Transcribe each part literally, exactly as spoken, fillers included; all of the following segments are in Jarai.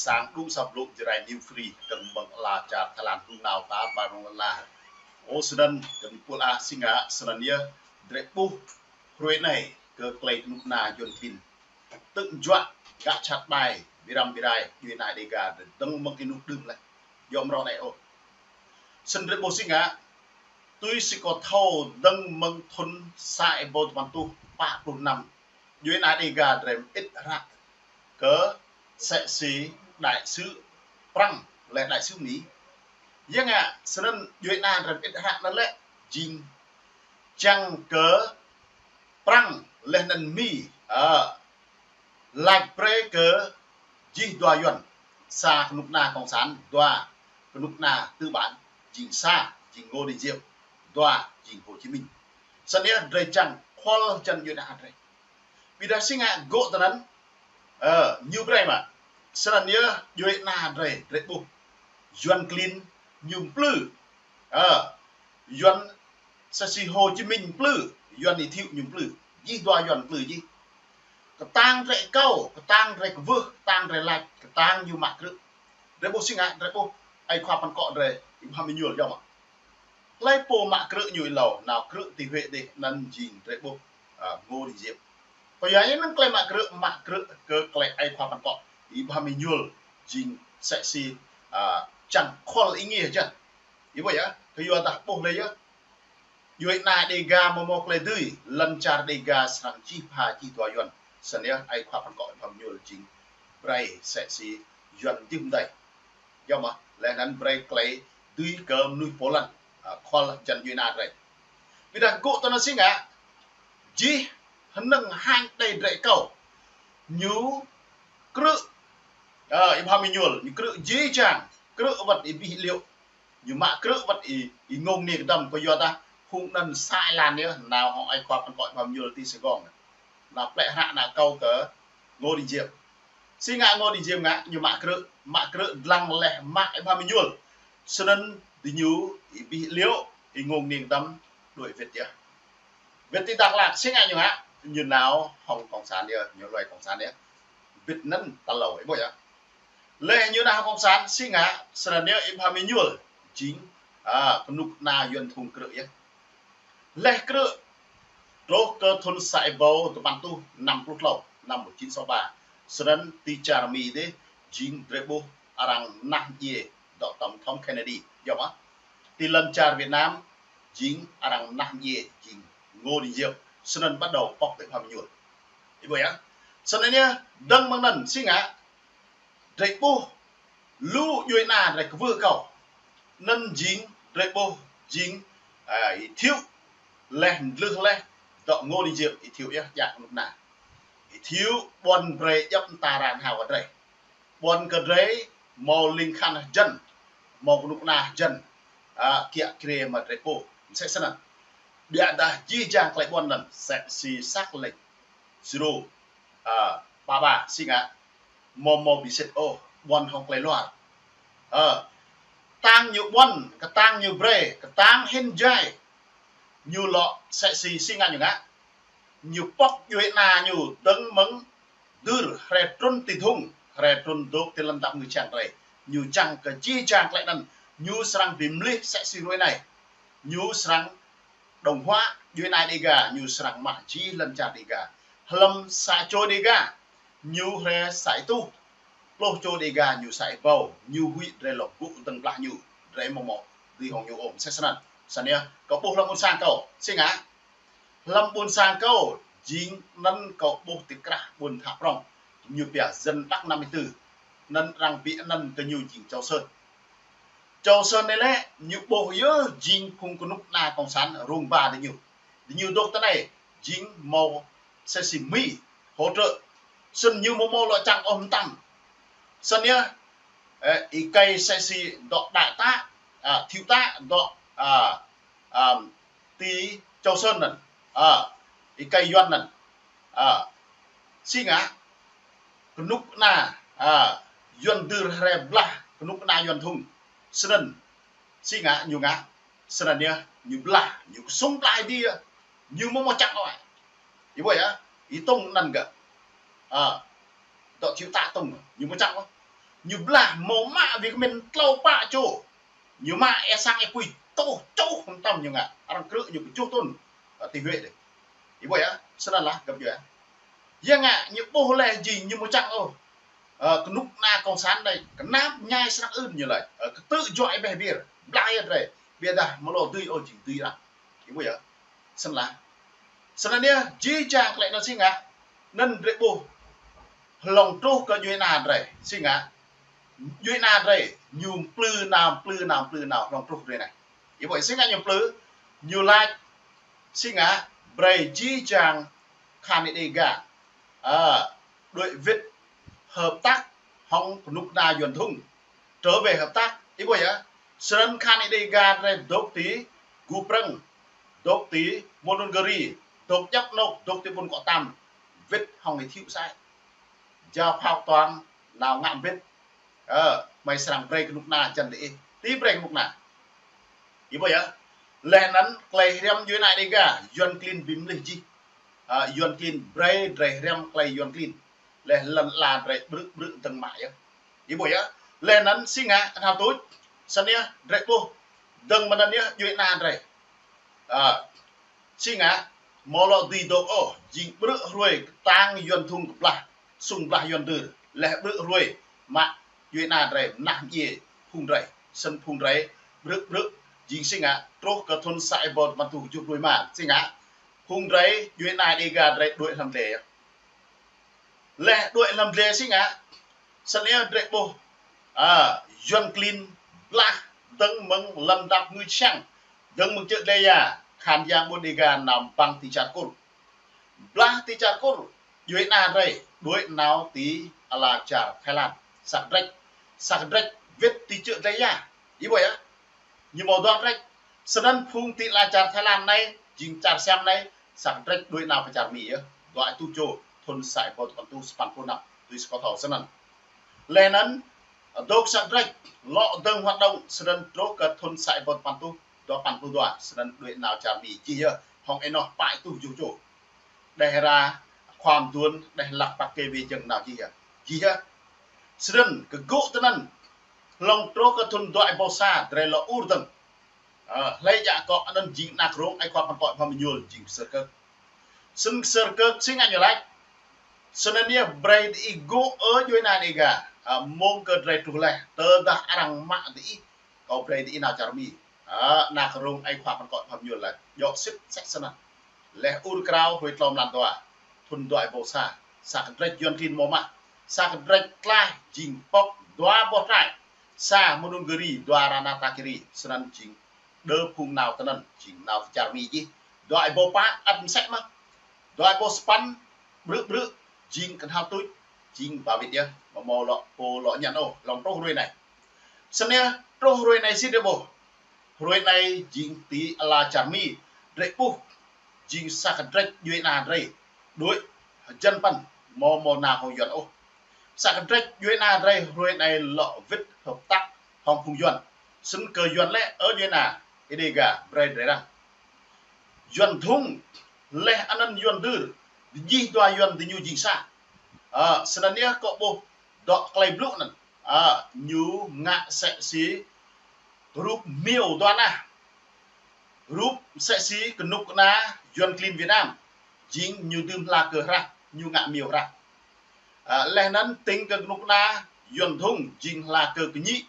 sang đŭng sa blŭng Jrai New Free, dơ̆ng mơ̆ng ala čar Thái Lan đŭng nao ta ƀar rŏng lăn la. Ơ, snăn, dơ̆ng pul ah si ngă, snăn yơh, drei ƀuh, hruê anai, kơ klei knŭk kna Yuăn klin. Tơ̆ng juă, gah čăt ƀai, bi răm bi rai, djuê ana Dega, dơ̆ng mơ̆ng ênuk đưm leh. Yom rŏ anai ôh. Snăn drei ƀuh si ngă, tui si kâo thâo dơ̆ng mơ̆ng thŭn sa êbâo dua păn êtuh pă pluh năm. Djuê ana Dega drei mơĭt hră kơ msĕ si đại sứ Prăng leh đại sứ Mi. Yơh ngă, snăn djuê ana drei mơĭt hră anăn lĕ jing čang kơ Prăng leh anăn Mi, ơ, lač brei kơ jih dua Yuăn, sa knŭk kna cộng sản, dua knŭk kna tư bản, jing sa, jing Ngô Đình Diệm, dua, jing Hồ Chí Minh. Snăn yơh drei čang khol jăn djuê ana drei. Ƀiădah si ngă gŏ tơ anăn, ơ, ñu brei mă. Snăn yơh djuê ana drei, drei ƀuh. Yuăn klin ñu mplư. Ơ, Yuăn msĕ si Hồ Chí Minh mplư, Yuăn Y Thiệu ñu mplư. Jih dua Yuăn mplư jih. Kơtang drei akâo, kơtang drei kwưh, kơtang drei lač, kơtang ñu mă krư̆. Drei ƀuh si ngă, drei ƀuh, ai khua păn kŏ drei, Y Bham Êñuôl yơh mă. Hlei pô mă krư̆ ñu êlâo, nao krư̆ ti Huế dih, anăn jing drei ƀuh, ơ, Ngô Đình Diệm. Kơ yua anăn klei mă krư̆, mă krư̆ kơ klei ai khua păn kŏ, Y Bham Êñuôl, jing msĕ si, ơ, čang khol êngiê jăn. Ih ƀuh yơh, kơ yua dah ƀuh leh yơh. Djuê ana Dega mơ̆ mâo klei dưi, lăn čar Dega srăng čih pha čih dua Yuăn. Snăn yơh, ai khua păn kŏ Y Bham Êñuôl jing brei msĕ si Yuăn dih mdei. Yơh mă, leh anăn brei klei dưi kơ mnuih pô lăn, ơ, khol jăn djuê ana drei. Ƀiădah gŏ tơ anăn si ngă, jih hơnơ̆ng hăng đei drei akâo. Ñu krư̆, ơ, Y Bham Êñuôl, ñu krư̆ jih jang, krư̆ wăt Y Bih Liu. Ñu mă krư̆ wăt Y, Y Ngông Niêng Kơdăm kơ yua dah, phung anăn sa êlan yơh, nao hŏng ai khua păn kŏ Y Bham Êñuôl ti Saigon. Nao plĕ hră nao akâo kơ Ngô Đình Diệm. Si ngă Ngô Đình Diệm ngă, ñu mă krư̆, mă krư̆ dlăng leh mă Y Bham Êñuôl. Snăn diñu Y Bih Liu, Y Ngông Niêng Kơdăm, đuĕ wĭt yơh. Wĭt ti Dak Lak, si ngă ñu ngă, ñu nao hŏng cộng sản yơh, ñu lui cộng sản yơh. Wĭt anăn tal êlâo, ih ƀuh yơh. Leh ñu nao hŏng cộng sản, si ngă, snăn yơh Y Bham Êñuôl, jing, ơ, knŭk kna Yuăn thŭng krư̆ yơh. Leh krư̆, truh kơ thŭn sa êbâo dua păn êtuh năm pluh tlâo, năm một chín sáu ba. Snăn ti čar Mi dih, jing drei ƀuh arăng mnah mdjiê dŏ tổng thống Kennedy. Yơh mă. Ti lăn čar Việt Nam, jing arăng mnah mdjiê, jing Ngô Đình Diệm. Snăn bắt đầu pŏk Y Bham Êñuôl. Ih ƀuh yơh. Snăn yơh, dơ̆ng mơ̆ng anăn, si ngă, drei ƀuh, lu djuê ana drei kwưh akâo. Anăn jing, drei ƀuh, jing, ơ, Y Thiệu, leh mdlưh leh, dŏ Ngô Đình Diệm, Y Thiệu yơh, djă knŭk kna. Y Thiệu ƀuăn brei djăp mta arăng hao kơ drei. Ƀuăn kơ drei, mâo ling khăn hơjăn, mâo knŭk kna hơjăn, ơ, kiă kriê mă drei pô, msĕ snăn. Ƀiădah jih jang klei ƀuăn anăn, msĕ si sắc lệnh zero, ơ, ba ba, si ngă, mâo mâo bi sĭt ôh, ƀuăn hŏng klei luar. Ơ, kơtang ñu ƀuăn, kơtang ñu brei, kơtang hĭn jai. Ñu lŏ msĕ si, si ngă ñu ngă. Ñu pŏk djuê ana ñu dơ̆ng mơ̆ng dưr hrê trŭn ti dhŭng, hrê trŭn dôk ti lăn dap ngư čang drei. Ñu čang kơ jih jang klei anăn, ñu srăng bi mlih msĕ si hruê anai. Ñu srăng đồng hóa djuê ana Dega, ñu srăng mă jih lăn čar Dega. Hlăm sa čô Dega, ñu hrê sa êtuh. Pluh čô Dega ñu sa êbâo, ñu huĭ drei lŏ gŭ dơ̆ng blah ñu, drei mơ̆ mâo dưi hŏng ñu ôh, msĕ snăn. Snăn yơh, kâo ƀuh hlăm ƀuôn sang kâo, si ngă. Hlăm ƀuôn sang kâo, jing anăn kâo ƀuh ti krah ƀuôn Thă Prŏng. Ñu pia dân Đắk Năm Mươi Tư. Anăn arăng bi anăn kơ ñu jing Châu Sơn. Châu Sơn anei lĕ, ñu ƀuh yơh jing phung knŭk kna cộng sản rông ba diñu. Diñu dôk ti anei, jing mâo msĕ si Mi hỗ trợ. Snăn ñu mâo mâo lŏ čang ôh mtam. Snăn yơh, ơ, êkei msĕ si dŏ đại tá, ơ, thiếu tá, dŏ, ơ, ơ, ti Châu Sơn anăn, ơ, êkei Yuăn anăn, ơ, si ngă, knŭk kna, ơ, Yuăn dưr hrê blah, knŭk kna Yuăn thŭng, snăn, si ngă, ñu ngă, snăn yơh, ñu blah, ñu ksŭng blah Aê Diê, ñu mâo mâo čang ôh. Ih ƀuh yơh, Y Tông anăn gơ̆, ơ, dŏ thiếu tá Tông, ñu mâo čang ôh. Ñu blah hmâo mă wĭt kơ min tlâo pă čô. Ñu mă ê sang ê pui tuh čuh hăng tăm ñu ngă. Arăng krư̆ ñu kơ čuh tŭn. Ơ, ti Huế dih. Ih ƀuh yơh, snăn lah găp djuai. Yua ngă ñu ƀuh leh jing ñu mơ̆ čang ôh. Ơ, kơnuk kơna cộng sản anai, kơnap ñai snăk ưn ñu laĭ. Ơ, kơtư̆ juă ih ƀeh bir, blah yơh drei. Ƀiădah mơ̆ lŏ dưi ôh jing dưi arăng. Ih ƀuh yơh. Snăn lah. Snăn yơh, jih jang klei anŭn si ngă. Anŭn drei ƀuh. Hlŏng truh kơ djuai ana drei. Si ngă. Djuai ana drei. Ñu mplư nao, mplư nao, mplư nao. Hlŏng truh drei anai. Ih ƀuh si ngă ñu mplư. Ñu laĭ. Si ngă. Brei jih jang khan Đêga. Ơ, đuaĭ wĭt hợp tác hŏng kơnuk kơna Yuăn Dhŭng. Trở về hợp tác. Ih ƀuh yơh. Snăn khan Đêga drei dôk ti Gŭ Prăng, dôk ti Mondulkiri, dôk djăp anôk, dôk ti ƀuôn Kŏ Tăm, wĭt hŏng ih thiu sai. Jao phao tuang nao ngă mbĭt. Ơ, mơi srăng brei kơnuk kơna jăn dih. Ti brei kơnuk kơna. Ih ƀuh yơh. Leh anăn klei hriăm djuai ana Đêga, Yuăn klin bi mlih jih. Ơ, Yuăn klin brei drei hriăm klei Yuăn klin. Leh lăn ala drei brư̆ brư̆ dơ̆ng mă yơh. Ih ƀuh yơh. Leh anăn si ngă kơnhal tuč. Snăn yơh drei ƀuh. Dơ̆ng mơ̆ng anăn yơh djuai ana drei. Ơ, si ngă, mơ̆ lŏ dưi dôk ôh, jing brư̆ hruê kơtang Yuăn Dhŭng kơblah, sung blah Yuăn Dưr, leh brư̆ hruê, mă djuai ana drei, mnah mdjiê, phung drei, snăn phung drei, brư̆ brư̆, jing si ngă, truh kơ thŭn sa êbâo dua păn êtuh kjuh pluh êma, si ngă, phung drei, djuai ana Đêga drei đuaĭ hlăm dliê yơh. Leh đuaĭ hlăm dliê si ngă, snăn yơh drei ƀuh, ơ, Yuăn klin blah dơ̆ng mơ̆ng lăn dap ngui čhiăng, dơ̆ng mơ̆ng čư̆ Dlê Ya, khan yang ƀuôn Đêga nao ƀăng ti čar Kur. Blah ti čar Kur, djuai ana drei, đuaĭ nao ti ala čar Thái Lan, sa kơdrĕč, sa kơdrĕč wĭt ti čư̆ Dlê Ya. Ih ƀuh yơh. Ñu mâo dua kơdrĕč. Snăn phung ti ala čar Thái Lan anai, jing čar Siam anai, sa kơdrĕč đuaĭ nao pơ čar Mi yơh. Dua êtuh čô, thŭn sa êbâo dua păn êtuh sapăn pluh năm, tui si kâo thâo snăn. Leh anăn, dôk sa kơdrĕč, lŏ dơ̆ng hoạt động, snăn truh kơ thŭn sa êbâo dua păn êtuh dua păn pluh dua, snăn đuaĭ nao čar Mi jih yơh, hŏng ênoh pă êtuh kjuh čô. Đeh Ra, Khua Mduôn, đeh Lak Pak Kê Wê Jơ̆ng nao jih yơh. Jih yơh. Snăn, kơ gŭ tơ anăn, hlŏng truh kơ thŭn dua êbâo sa, drei lŏ ur dơ̆ng. Ơ, hlei djă akŏ anăn jing anak rông ai khua păn kŏ Bham Mñul jing Sơr Kơk. Snăn Sơr Kơk si ngă ñu laĭ. Snăn yơh brei diih gŭ ơ djuai ana Đêga. Ơ, mơ̆ng kơ drei truh leh, tơdah arăng mă diih, kâo brei diih nao čar Mi. Ơ, anak rông ai khua păn kŏ Bham Mñul laĭ. Djŏ sĭt sĕ snăn. Leh ur krao hruê tlâo mlan dua. Thŭn dua êbâo sa. Sa kơdrĕč Yuăn klin mơ̆ mă. Sa kơdrĕč tlaih jing pŏk dua boh trai. Sa Mondulkiri, dua Ratanakiri. Snăn jing đơ phung nao tơ anăn, jing nao ti čar Mi jih. Dua êbâo pă ăt msĕ mơh. Dua êbâo sapăn, brư̆ brư̆, jing kơnhal tuč, jing ba wĭt yơh, mơ̆ mâo lŏ pô lŏ ñăn ôh, hlŏng truh hruê anai. Snăn yơh, truh hruê anai si drei ƀuh. Hruê anai jing ti ala čar Mi, drei ƀuh, jing sa kơdrĕč djuai ana drei, đuaĭ, hjăn păn, mâo mâo nao hŏng Yuăn ôh. Sa kơdrĕč djuai ana drei hruê anai lŏ wĭt hợp tác hŏng phung Yuăn. Snăn kơ Yuăn lĕ ơ djuai ana, Đêga, brei drei răng. Yuăn Dhŭng, leh anăn Yuăn Dưr, jih dua Yuăn diñu jing sa. Ơ, snăn yơh kâo ƀuh, dŏ klei blŭ anăn. Ơ, ñu ngă sĕ si, rup miêu dua nah. Rup sĕ si kơnuk kơna Yuăn klin Việt Nam. Jing ñu dưm hla kơ hrah, ñu ngă miêu hrah. Ơ, leh anăn tĭng kơ kơnuk kơna Yuăn Dhŭng jing hla kơ kơñĭ.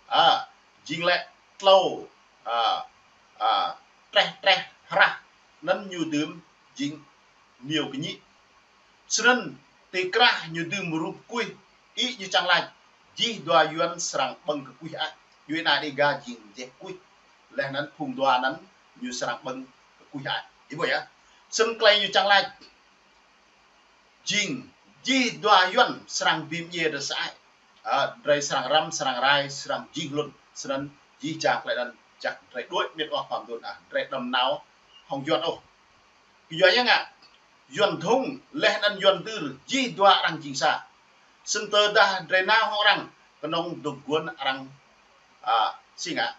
Ơ, jing lĕ tlâo, ơ, ơ, treh treh hrah. Anăn ñu dưm jing miêu kơñĭ. Snăn ti krah ñu dưm rup kuih, ih ñu čang lač, jih dua Yuăn srăng ƀơ̆ng kơ kuih ah. Djuai ana Đêga jing jĕ kuih. Leh anăn phung dua anăn ñu srăng ƀơ̆ng kơ kuih ah. Ih ƀuh yơh. Snăn klei ñu čang lač. Jing, jih dua Yuăn srăng bi mdjiê drei sa ai. Ơ, drei srăng răm, srăng rai, srăng jing hlŭn. Snăn jih jang klei anăn jăk drei đuaĭ mĭt wa khua mduôn ah. Drei đăm nao hŏng Yuăn ôh. Kyua ya ngă, Yuăn Dhŭng leh anăn Yuăn Dưr jih dua arăng jing sa. Snăn tơdah drei nao hŏng arăng, kơnơ̆ng dôk guôn arăng, ơ, si ngă.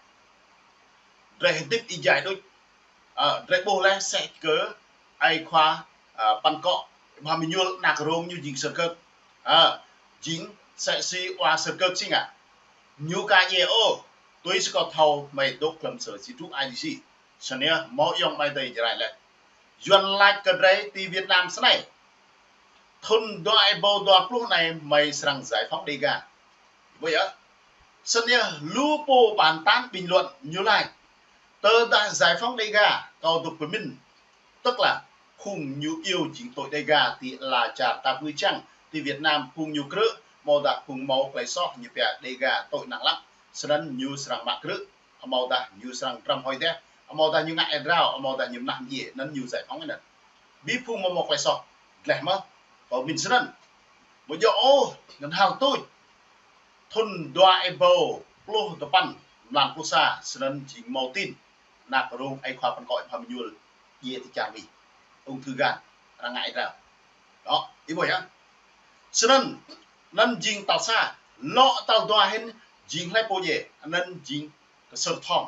Drei hơdip êjai đôč. Ơ, drei ƀuh leh sĕ kơ ai khua, ơ, păn kŏ, Bham Mñul anak rông ñu jing Sơr Kơk. Ơ, jing Sĕ si wa sơkơk si ngă. Ñu ka djai ôh. Tui si kâo thâo mơi dŏ klăm sơ si truh ai di si. Snăn yơh, mâo ayŏng amai adơi Jrai lĕ. Yuăn lač kơ drei ti Việt Nam snei. Thŭn dua êbâo dua pluh anei mơi srăng giải phóng Đêga. Ƀuh yơh. Snăn yơh, lu pô bàn tán bình luận ñu lač. Tơdah giải phóng Đêga, kâo dŏ pơmĭn. Tức là phung ñu iâu jing tui Đêga ti ala čar ta pui čang, ti Việt Nam phung ñu krư̆, amâodah phung mâo klei soh ñu pia Đêga tui năng lăp, snăn ñu srăng mă krư̆, amâodah ñu srăng trăm hôi deh, amâodah ñu ngă êa drao, amâodah ñu mnah mdjiê, anăn ñu giải phóng anăn. Bi phung mâo mâo klei soh, dleh mơh, kâo mĭn snăn. Ƀu djơ̆ ôh, ngăn hal tuč. Thŭn dua êbâo pluh dua păn, mlan pluh sa, snăn jing mâo tin. Anak rông ai khua păn kŏ ih pha mơñul, djai ti čar Mi. Ung thư gan, arăng ngă êa drao. Đó, ih ƀuh yơh. Snăn, anăn jing tal sa, lŏ tal dua hĭn, jing hlei pô djai, anăn jing Ksơr Thom.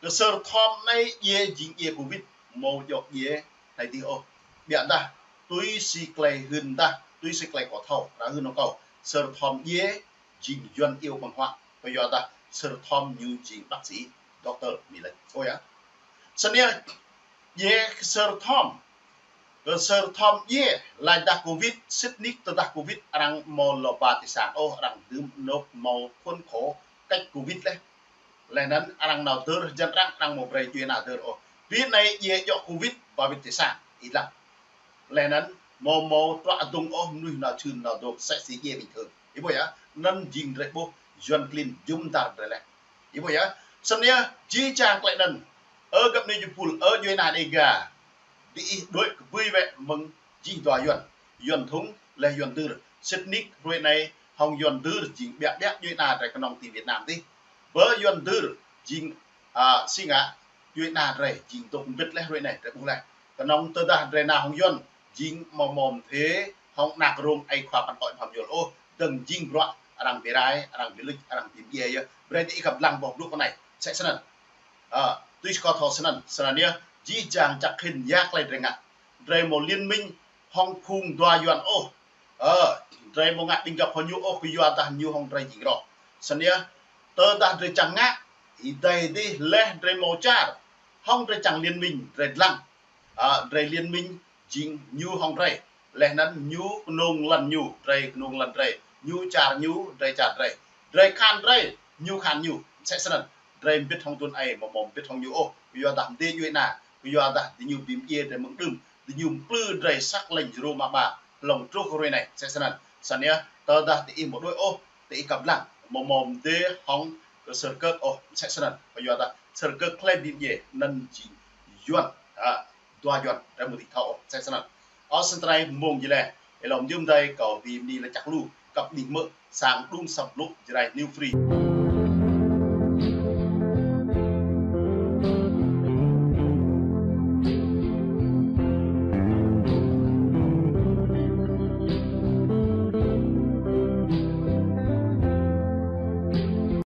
Ksơr Thom anei djai jing djai covid, mâo djŏ djai hlei dih ôh. Ƀiădah, tui si klei hưn dah, tui si klei kâo thâo, arăng hưn hŏng kâo, Ksơr Thom djai, jing Yuăn iâu ƀơ̆ng huă, kyuadah Ksơr Thom ñu jing bác sĩ, doctor, Mi lač. Ơ yơh. Snăn yơh, djai Ksơr Thom. Ksơr Thom djai, lač dah covid, sĭt nik tơdah covid, arăng mâo lŏ ba ti sang ôh, arăng dưm anôk mâo khuôn khổ cách covid leh. Leh anăn arăng nao dơr, jăn arăng, arăng mâo brei djuê ana dơr ôh. Bi anei djai djŏ covid, ba wĭt ti sang, ih lăng. Leh anăn mâo mâo truă dŭng ôh mnuih nao čhưn nao dôk sĕ si djai bình thường. Ih ƀuh yơh, anăn jing drei ƀuh Yuăn klin jŭm dar drei leh. Ih ƀuh yơh, snăn yơh, jih jang klei anăn. Ơ găp ni jơpul, ơ djuê ana Đêga. Diih đuĕ kbưi wĕ mơ̆ng jih dua Yuăn. Yuăn Thŭng, leh Yuăn Dưr. Sĭt nik hruê anei, hŏng Yuăn Dưr jing ƀiă ƀiă djuê ana drei knŏng ti Việt Nam dih. Bơ Yuăn Dưr jing, a, si ngă, djuê ana drei jing dôk mbĭt leh hruê anei, drei ƀuh leh. Knŏng tơdah drei nao hŏng Yuăn, jing mâo mâo mdê, hŏng anak rông ai khua păn kŏ ih pha mơñul ôh, dơ̆ng jing bruă, arăng bi rai, arăng bi luč, arăng bi mdjiê yơh. Brei diih kăp dlăng boh blŭ kơ anei, sĕ snăn. Ơ, tui si kâo thâo snăn, snăn yơh, jih jang čăk hĭn ya klei drei ngă. Drei mâo liên minh hŏng phung dua Yuăn ôh. Ơ, drei mâo ngă ƀĭng găp hŏng ñu ôh, kyuadah ñu hŏng drei jing roh. Snăn yơh, tơdah drei čang ngă, ih dai dih leh drei mâo čar. Hŏng drei čang liên minh, drei dlăng. Ơ, drei liên minh jing ñu hŏng drei. Leh anăn ñu knông lăn ñu, drei knông lăn drei. Ñu čar ñu, drei čar drei. Drei khan drei, ñu khan ñu. Sĕ snăn, drei mbĭt hŏng tŭn ai, mâo mâo mbĭt hŏng ñu ôh. Kyuadah mdê djuê ana, kyuadah diñu bi mdjiê drei mơ̆ng đưm. Diñu mplư drei sắc lệnh Roma ba, hlŏng truh hruê anei, sĕ snăn. Snăn yơh, tơdah diih mâo đuĕ ôh, diih kăp dlăng, mâo mâo mdê hŏng Ksơr Kơk ôh, sĕ snăn. Kyuadah Ksơr Kơk hlei bi mdjiê, anăn jing Yuăn, a, dua Yuăn, drei mơ̆ ti thâo ôh, sĕ snăn. Ơ snăn drei mơ̆ng jih leh, êlâo mdium dai kâo bi mni lač čăk lu, kăp nih mơ̆, sang đŭng săp blŭ Jrai New Free.